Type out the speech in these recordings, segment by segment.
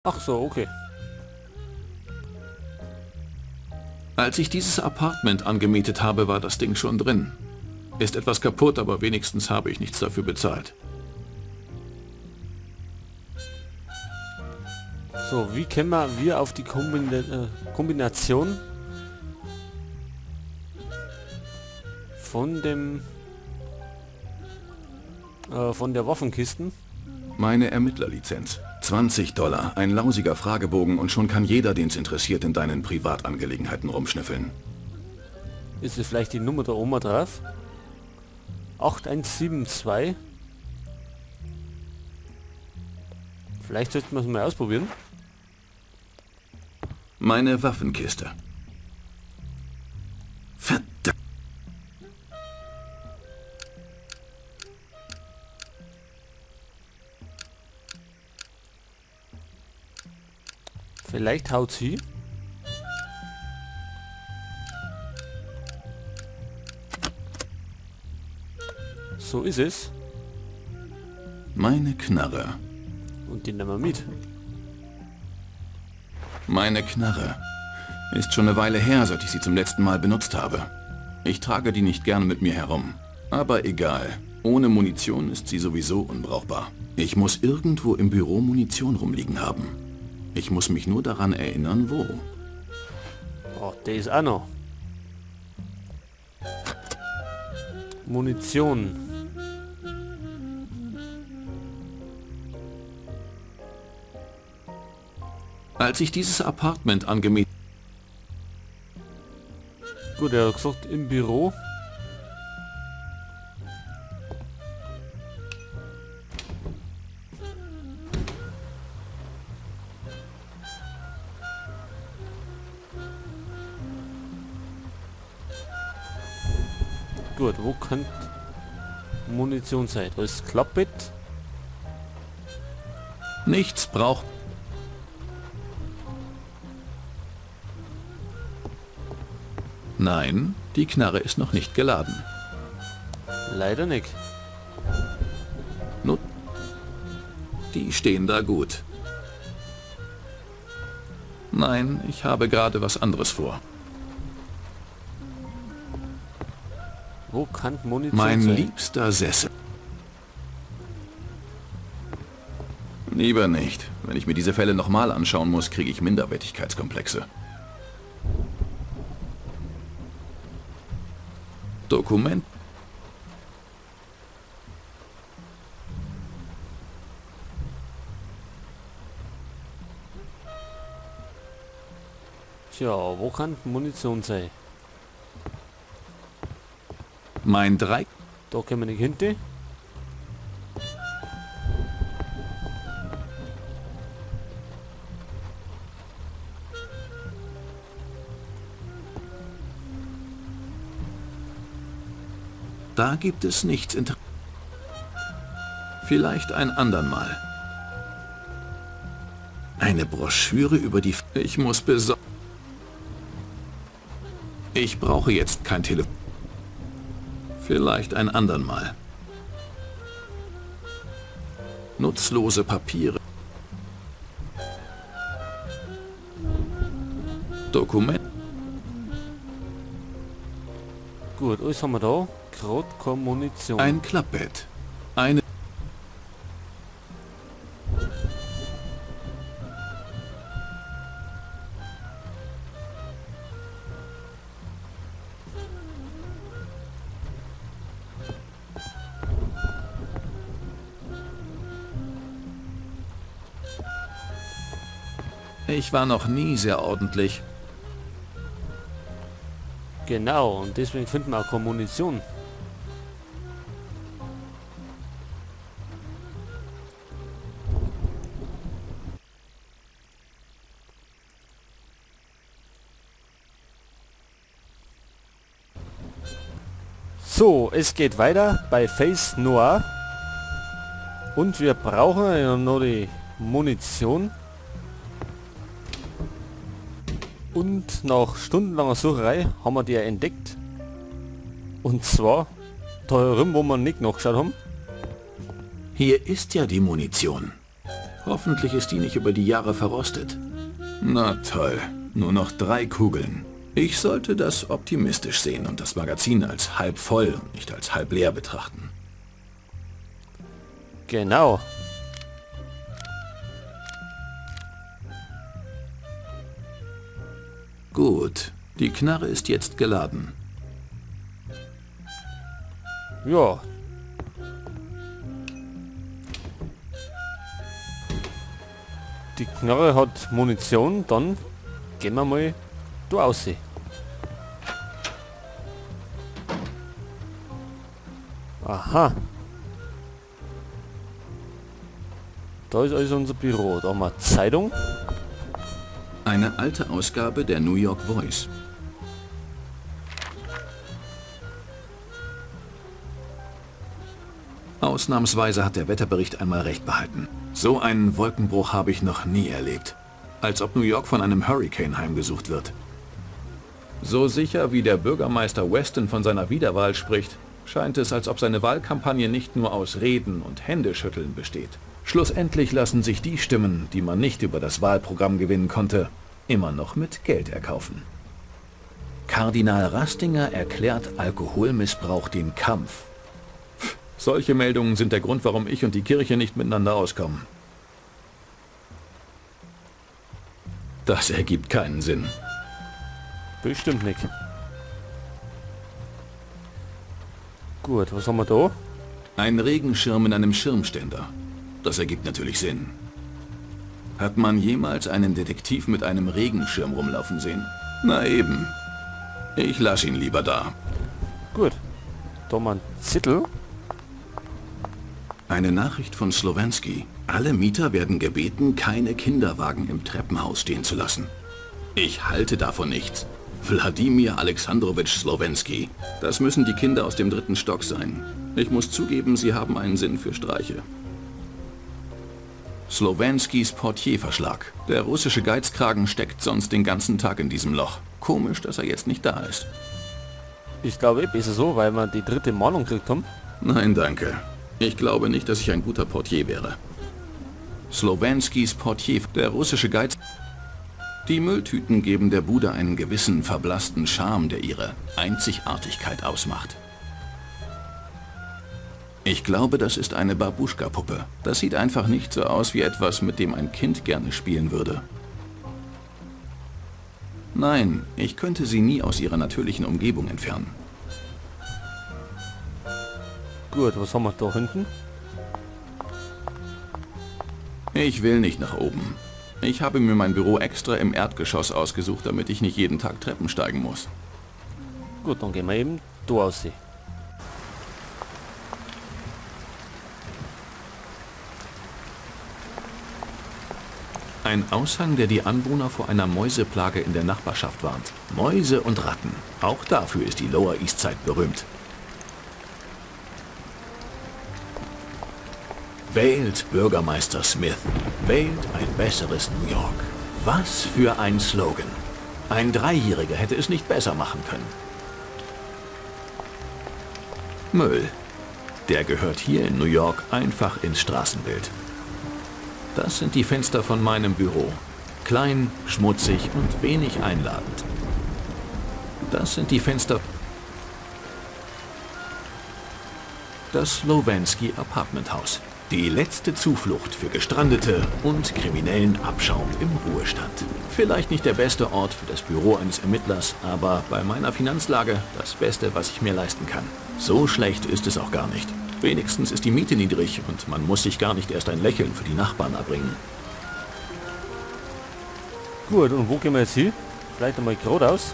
Ach so, okay. Als ich dieses Apartment angemietet habe, war das Ding schon drin. Ist etwas kaputt, aber wenigstens habe ich nichts dafür bezahlt. So, wie kämen wir auf die Kombination von dem von der Waffenkisten? Meine Ermittlerlizenz. $20, ein lausiger Fragebogen und schon kann jeder, den's interessiert, in deinen Privatangelegenheiten rumschnüffeln. Ist es vielleicht die Nummer da oben drauf? 8172. Vielleicht sollten wir es mal ausprobieren. Meine Waffenkiste. Verdammt. Vielleicht haut sie. So ist es. Meine Knarre. Und die nehmen wir mit. Meine Knarre. Ist schon eine Weile her, seit ich sie zum letzten Mal benutzt habe. Ich trage die nicht gerne mit mir herum. Aber egal. Ohne Munition ist sie sowieso unbrauchbar. Ich muss irgendwo im Büro Munition rumliegen haben. Ich muss mich nur daran erinnern, wo. Oh, der ist auch noch. Munition. Als ich dieses Apartment angemietet... Gut, er hat gesagt, im Büro. Gut, wo könnte Munition sein? Da ist Klappbett. Nichts braucht... Nein, die Knarre ist noch nicht geladen. Leider nicht. Nun, die stehen da gut. Nein, ich habe gerade was anderes vor. Wo kann Munition Mein sein? liebster Sessel. Lieber nicht. Wenn ich mir diese Fälle nochmal anschauen muss, kriege ich Minderwertigkeitskomplexe. Dokument. Tja, wo kann Munition sein? Mein Dreieck. Da können wir nicht hinten. Da gibt es nichts inter-, Vielleicht ein andern Mal. Eine Broschüre über die... Ich muss beso-, Ich brauche jetzt kein Telefon. Vielleicht ein andern Mal. Nutzlose Papiere. Dokument. Gut, alles haben wir da. Gerade keine Munition. Ein Klappbett. Eine... Ich war noch nie sehr ordentlich. Genau, und deswegen finden wir auch keine Munition. So, es geht weiter bei Face Noir. Und wir brauchen ja noch die Munition. Und nach stundenlanger Sucherei haben wir die ja entdeckt. Und zwar da herum, wo wir nicht nachgeschaut haben. Hier ist ja die Munition. Hoffentlich ist die nicht über die Jahre verrostet. Na toll, nur noch 3 Kugeln. Ich sollte das optimistisch sehen und das Magazin als halb voll und nicht als halb leer betrachten. Genau. Gut, die Knarre ist jetzt geladen. Ja. Die Knarre hat Munition, dann gehen wir mal da raus. Aha. Da ist also unser Büro. Da haben wir Zeitung. Eine alte Ausgabe der New York Voice. Ausnahmsweise hat der Wetterbericht einmal recht behalten. So einen Wolkenbruch habe ich noch nie erlebt. Als ob New York von einem Hurricane heimgesucht wird. So sicher wie der Bürgermeister Weston von seiner Wiederwahl spricht, scheint es, als ob seine Wahlkampagne nicht nur aus Reden und Händeschütteln besteht. Schlussendlich lassen sich die Stimmen, die man nicht über das Wahlprogramm gewinnen konnte, immer noch mit Geld erkaufen. Kardinal Rastinger erklärt Alkoholmissbrauch den Kampf. Solche Meldungen sind der Grund, warum ich und die Kirche nicht miteinander auskommen. Das ergibt keinen Sinn. Bestimmt nicht. Gut, was haben wir da? Ein Regenschirm in einem Schirmständer. Das ergibt natürlich Sinn. Hat man jemals einen Detektiv mit einem Regenschirm rumlaufen sehen? Na eben. Ich lasse ihn lieber da. Gut. Da haben wir einen Zettel. Eine Nachricht von Slowensky. Alle Mieter werden gebeten, keine Kinderwagen im Treppenhaus stehen zu lassen. Ich halte davon nichts. Wladimir Alexandrowitsch Slowensky. Das müssen die Kinder aus dem 3. Stock sein. Ich muss zugeben, sie haben einen Sinn für Streiche. Slowenskys Portierverschlag. Der russische Geizkragen steckt sonst den ganzen Tag in diesem Loch. Komisch, dass er jetzt nicht da ist. Ich glaube, besser so, weil wir die 3. Mahnung gekriegt haben. Nein, danke. Ich glaube nicht, dass ich ein guter Portier wäre. Slowenskys Portier, der russische Geiz... Die Mülltüten geben der Bude einen gewissen verblassten Charme, der ihre Einzigartigkeit ausmacht. Ich glaube, das ist eine Babuschka-Puppe. Das sieht einfach nicht so aus wie etwas, mit dem ein Kind gerne spielen würde. Nein, ich könnte sie nie aus ihrer natürlichen Umgebung entfernen. Gut, was haben wir da hinten? Ich will nicht nach oben. Ich habe mir mein Büro extra im Erdgeschoss ausgesucht, damit ich nicht jeden Tag Treppen steigen muss. Gut, dann gehen wir eben da raus. Ein Aushang, der die Anwohner vor einer Mäuseplage in der Nachbarschaft warnt. Mäuse und Ratten. Auch dafür ist die Lower East Side berühmt. Wählt Bürgermeister Smith. Wählt ein besseres New York. Was für ein Slogan. Ein Dreijähriger hätte es nicht besser machen können. Müll. Der gehört hier in New York einfach ins Straßenbild. Das sind die Fenster von meinem Büro. Klein, schmutzig und wenig einladend. Das sind die Fenster... Das Slowensky Apartment House. Die letzte Zuflucht für Gestrandete und kriminellen Abschaum im Ruhestand. Vielleicht nicht der beste Ort für das Büro eines Ermittlers, aber bei meiner Finanzlage das Beste, was ich mir leisten kann. So schlecht ist es auch gar nicht. Wenigstens ist die Miete niedrig und man muss sich gar nicht erst ein Lächeln für die Nachbarn erbringen. Gut, und wo gehen wir jetzt hin? Vielleicht einmal geradeaus.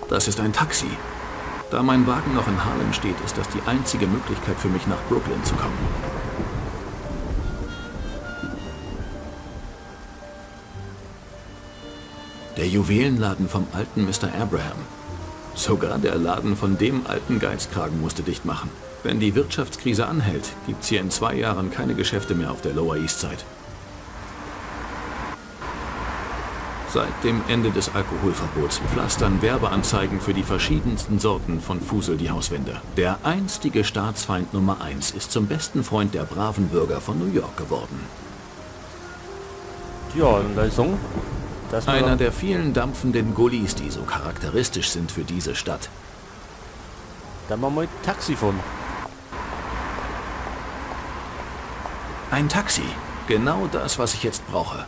Das ist ein Taxi. Da mein Wagen noch in Harlem steht, ist das die einzige Möglichkeit für mich, nach Brooklyn zu kommen. Der Juwelenladen vom alten Mr. Abraham. Sogar der Laden von dem alten Geizkragen musste dicht machen. Wenn die Wirtschaftskrise anhält, gibt's hier in 2 Jahren keine Geschäfte mehr auf der Lower East Side. Seit dem Ende des Alkoholverbots pflastern Werbeanzeigen für die verschiedensten Sorten von Fusel die Hauswände. Der einstige Staatsfeind Nummer 1 ist zum besten Freund der braven Bürger von New York geworden. Ja, Leistung. Das Einer der vielen dampfenden Gullis, die so charakteristisch sind für diese Stadt. Da machen wir Taxi von. Ein Taxi. Genau das, was ich jetzt brauche.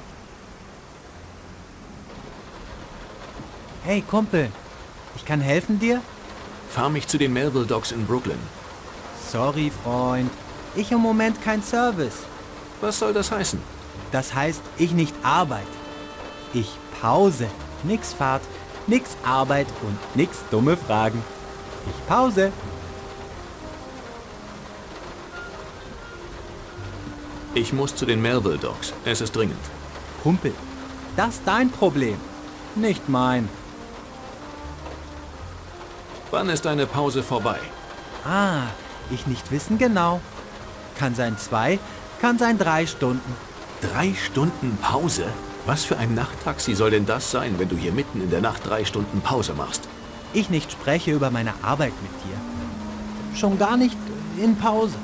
Hey Kumpel, ich kann helfen dir? Fahr mich zu den Melville Docks in Brooklyn. Sorry, Freund. Ich im Moment kein Service. Was soll das heißen? Das heißt, ich nicht Arbeit. Ich Pause. Nix Fahrt, nix Arbeit und nix dumme Fragen. Ich Pause. Ich muss zu den Melville Docks. Es ist dringend. Kumpel, das ist dein Problem, nicht mein. Wann ist deine Pause vorbei? Ah, ich nicht wissen genau. Kann sein 2, kann sein 3 Stunden. 3 Stunden Pause? Was für ein Nachttaxi soll denn das sein, wenn du hier mitten in der Nacht 3 Stunden Pause machst? Ich nicht spreche über meine Arbeit mit dir. Schon gar nicht in Pause.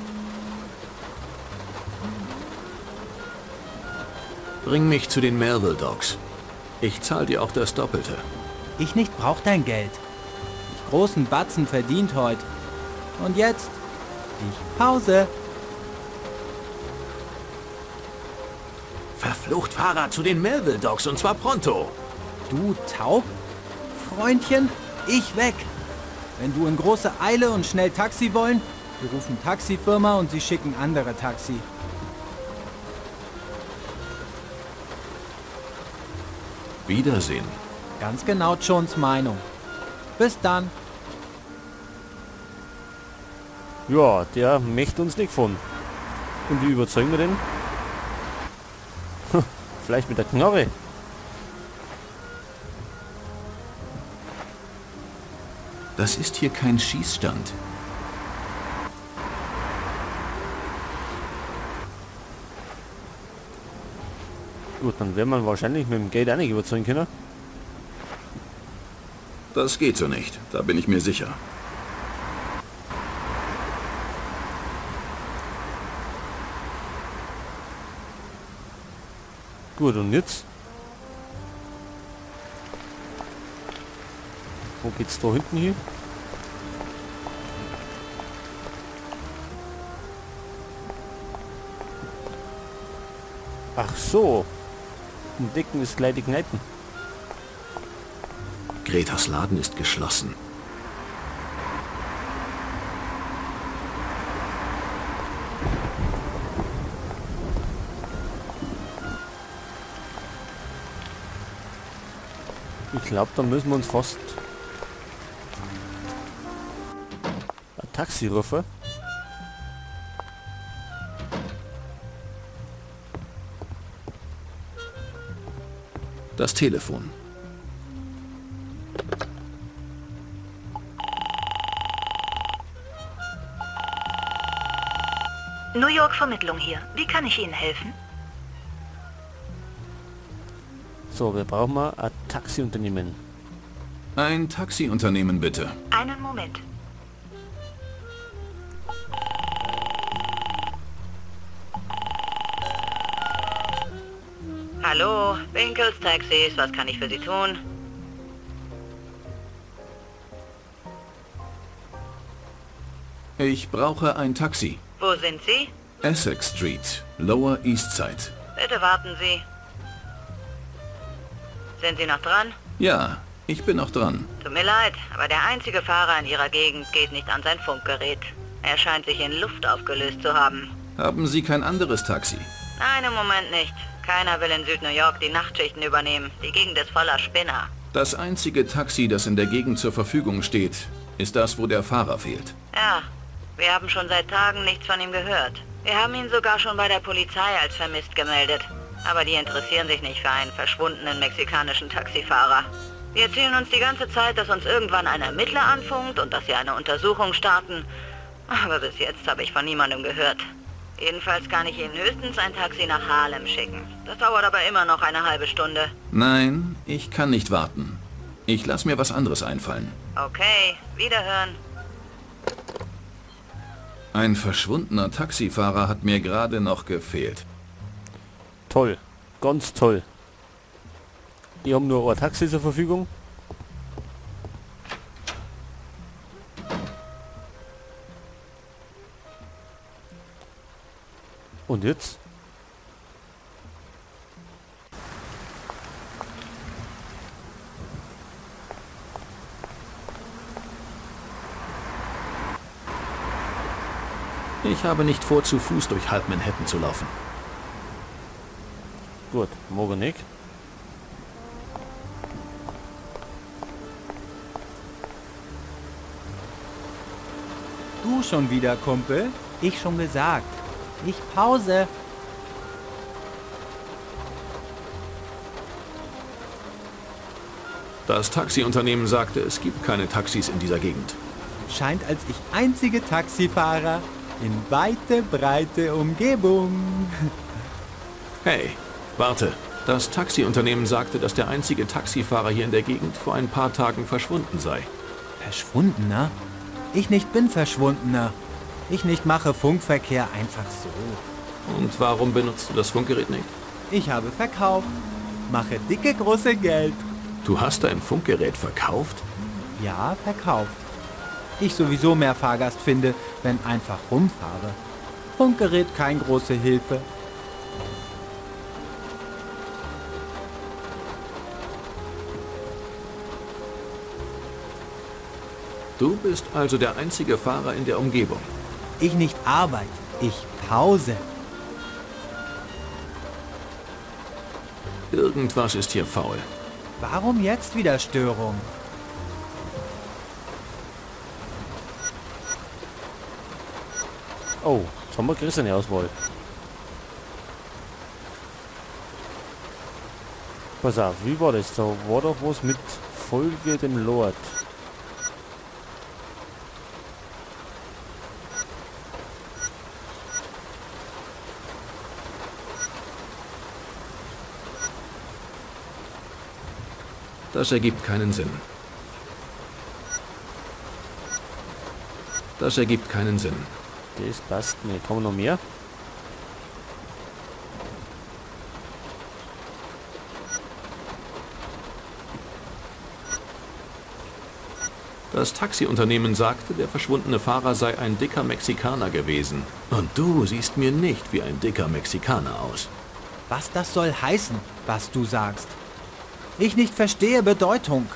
Bring mich zu den Melville Docks. Ich zahl dir auch das Doppelte. Ich nicht brauch dein Geld. Ich großen Batzen verdient heut. Und jetzt? Ich Pause. Verflucht, Fahrer zu den Melville Docks und zwar pronto. Du taub? Freundchen, ich weg. Wenn du in große Eile und schnell Taxi wollen, wir rufen Taxifirma und sie schicken andere Taxi. Wiedersehen. Ganz genau Jones Meinung. Bis dann. Ja, der möchte uns nicht von. Und wie überzeugen wir den? Vielleicht mit der Knarre. Das ist hier kein Schießstand. Gut, dann werden wir wahrscheinlich mit dem Geld auch nicht überzeugen können. Das geht so nicht, da bin ich mir sicher. Gut, und jetzt? Wo geht's da hinten hin? Ach so. Entdecken ist gleich die Kneipen. Gretas Laden ist geschlossen. Ich glaub, da müssen wir uns fast ein Taxi rufen. Das Telefon. New York Vermittlung hier. Wie kann ich Ihnen helfen? So, wir brauchen mal ein Taxiunternehmen. Ein Taxiunternehmen bitte. Einen Moment. Hallo, Winkles Taxis, was kann ich für Sie tun? Ich brauche ein Taxi. Wo sind Sie? Essex Street, Lower East Side. Bitte warten Sie. Sind Sie noch dran? Ja, ich bin noch dran. Tut mir leid, aber der einzige Fahrer in Ihrer Gegend geht nicht an sein Funkgerät. Er scheint sich in Luft aufgelöst zu haben. Haben Sie kein anderes Taxi? Nein, im Moment nicht. Keiner will in Süd-New York die Nachtschichten übernehmen. Die Gegend ist voller Spinner. Das einzige Taxi, das in der Gegend zur Verfügung steht, ist das, wo der Fahrer fehlt. Ja, wir haben schon seit Tagen nichts von ihm gehört. Wir haben ihn sogar schon bei der Polizei als vermisst gemeldet. Aber die interessieren sich nicht für einen verschwundenen mexikanischen Taxifahrer. Die erzählen uns die ganze Zeit, dass uns irgendwann ein Ermittler anfunkt und dass sie eine Untersuchung starten. Aber bis jetzt habe ich von niemandem gehört. Jedenfalls kann ich Ihnen höchstens ein Taxi nach Harlem schicken. Das dauert aber immer noch eine halbe Stunde. Nein, ich kann nicht warten. Ich lass mir was anderes einfallen. Okay, wiederhören. Ein verschwundener Taxifahrer hat mir gerade noch gefehlt. Toll, ganz toll. Die haben nur ein Taxi zur Verfügung. Und jetzt? Ich habe nicht vor, zu Fuß durch halb Manhattan zu laufen. Gut, morgen nicht. Du schon wieder, Kumpel? Ich schon gesagt. Ich pause. Das Taxiunternehmen sagte, es gibt keine Taxis in dieser Gegend. Scheint, als ich einzige Taxifahrer in weite, breite Umgebung. Hey, warte. Das Taxiunternehmen sagte, dass der einzige Taxifahrer hier in der Gegend vor ein paar Tagen verschwunden sei. Verschwundener? Ich nicht bin Verschwundener. Ich nicht mache Funkverkehr einfach so. Und warum benutzt du das Funkgerät nicht? Ich habe verkauft. Mache dicke, große Geld. Du hast dein Funkgerät verkauft? Ja, verkauft. Ich sowieso mehr Fahrgast finde, wenn einfach rumfahre. Funkgerät kein große Hilfe. Du bist also der einzige Fahrer in der Umgebung. Ich nicht Arbeit, ich Pause. Irgendwas ist hier faul. Warum jetzt wieder Störung? Oh, jetzt haben wir größere Auswahl. Pass auf, wie war das? Da war doch was mit Folge dem Lord. Das ergibt keinen Sinn. Das ergibt keinen Sinn. Das passt nicht. Kommen noch mehr? Das Taxiunternehmen sagte, der verschwundene Fahrer sei ein dicker Mexikaner gewesen. Und du siehst mir nicht wie ein dicker Mexikaner aus. Was das soll heißen, was du sagst? Ich nicht verstehe Bedeutung.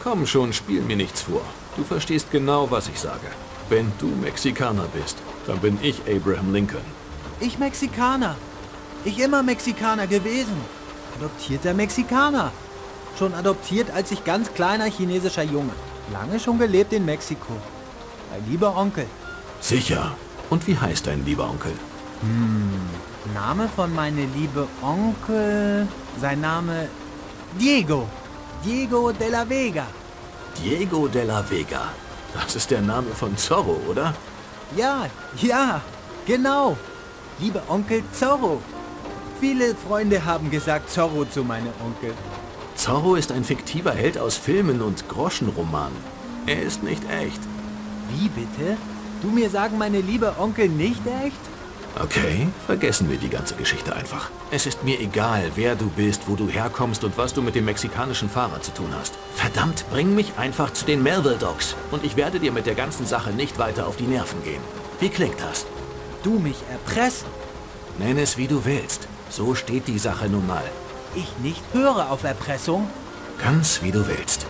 Komm schon, spiel mir nichts vor. Du verstehst genau, was ich sage. Wenn du Mexikaner bist, dann bin ich Abraham Lincoln. Ich Mexikaner. Ich immer Mexikaner gewesen. Adoptierter Mexikaner. Schon adoptiert, als ich ganz kleiner chinesischer Junge. Lange schon gelebt in Mexiko. Mein lieber Onkel. Sicher. Und wie heißt dein lieber Onkel? Name von meine liebe Onkel... Sein Name... Diego. Diego de la Vega. Diego de la Vega. Das ist der Name von Zorro, oder? Ja, ja, genau. Lieber Onkel Zorro. Viele Freunde haben gesagt Zorro zu meinem Onkel. Zorro ist ein fiktiver Held aus Filmen und Groschenromanen. Er ist nicht echt. Wie bitte? Du mir sagen, meine liebe Onkel nicht echt? Okay, vergessen wir die ganze Geschichte einfach. Es ist mir egal, wer du bist, wo du herkommst und was du mit dem mexikanischen Fahrer zu tun hast. Verdammt, bring mich einfach zu den Melville Docks und ich werde dir mit der ganzen Sache nicht weiter auf die Nerven gehen. Wie klingt das? Du mich erpressen? Nenn es, wie du willst. So steht die Sache nun mal. Ich nicht höre auf Erpressung. Ganz wie du willst.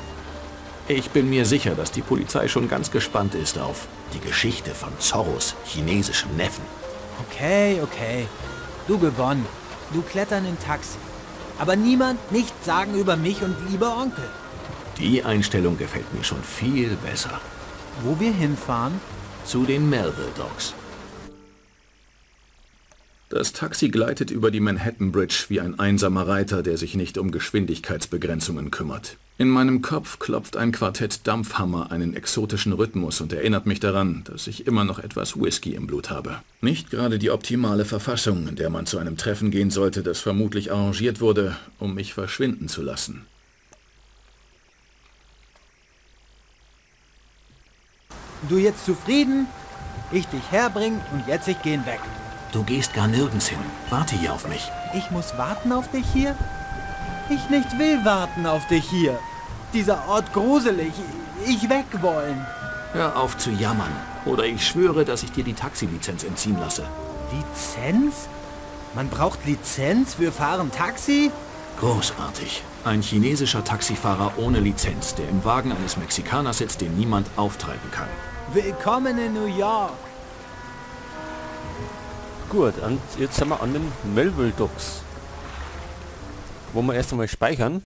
Ich bin mir sicher, dass die Polizei schon ganz gespannt ist auf die Geschichte von Zorros chinesischem Neffen. Okay, okay. Du gewonnen. Du klettern in Taxi. Aber niemand nichts sagen über mich und lieber Onkel. Die Einstellung gefällt mir schon viel besser. Wo wir hinfahren? Zu den Melville Docks. Das Taxi gleitet über die Manhattan Bridge wie ein einsamer Reiter, der sich nicht um Geschwindigkeitsbegrenzungen kümmert. In meinem Kopf klopft ein Quartett Dampfhammer einen exotischen Rhythmus und erinnert mich daran, dass ich immer noch etwas Whisky im Blut habe. Nicht gerade die optimale Verfassung, in der man zu einem Treffen gehen sollte, das vermutlich arrangiert wurde, um mich verschwinden zu lassen. Du jetzt zufrieden? Ich dich herbringen und jetzt ich gehen weg. Du gehst gar nirgends hin. Warte hier auf mich. Ich muss warten auf dich hier? Ich nicht will warten auf dich hier. Dieser Ort gruselig. Ich weg wollen. Hör auf zu jammern. Oder ich schwöre, dass ich dir die Taxilizenz entziehen lasse. Lizenz? Man braucht Lizenz für Fahren Taxi? Großartig. Ein chinesischer Taxifahrer ohne Lizenz, der im Wagen eines Mexikaners sitzt, den niemand auftreiben kann. Willkommen in New York. Gut, und jetzt sind wir an den Melville Docks. Wo wir erst einmal speichern.